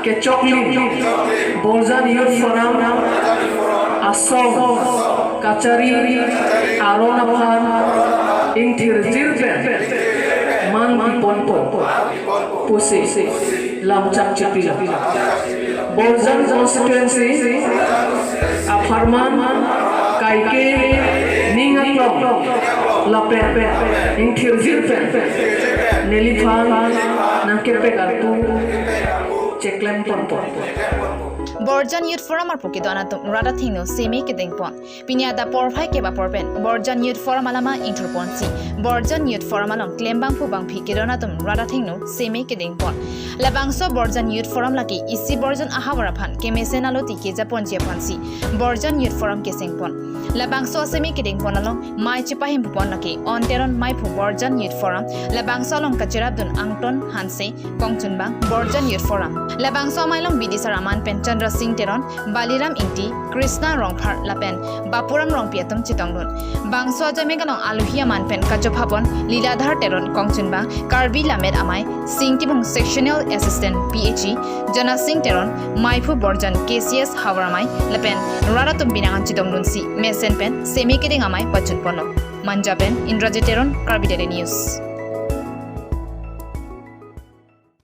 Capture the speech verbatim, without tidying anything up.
Kechoklim Borjan Youth Forum asong kachari aron aphan ingthirjir pen man piponpo pusi lamchak chipilo. Borjan constituency apharman kaike ning aklong lapen ingthirjir pen neliphan nangkepek arpu cheklem ponpo. Borjan Youth Forum arpu kedon atum rat athengno seme kedengpon. Pini adap porphai kep apor pen Borjan Youth Forum alama ingthurponsi Borjan Youth Forum along klembangphu bangphi kedon atum rat athengno seme kedengpon. Labangso Borjan Youth Forum lake isi Borjan ahavar aphan kemesen aloti kejaponji aphansi Borjan Youth Forum kesengpon. Labangso aseme kedengpon along mei chepahempon lake On Teron meiphu Borjan Youth Forum, labangso along kacherapdun Angton Hanse kongchunbang Borjan Youth Forum. Labangso amei along bidisar aman pen Chandra Singh Teron, Baliram Ingti, Krishna Rongphar lapen Bapuram Rongpi atum chetongdun. Bangso ajamek along alohi aman pen kachophapon Liladhar Teron kongchunbang Karbi Lammet Amei, Sing Timung Sectional Assistant P H E, Jana Singh Teron, meiphu Borjan K C S havar amei lapen rat atum binangan chetongdunsi mesen pen seme kedeng amei pachunponlo. Manja pen Indrajit Teron, Karbi Daily News.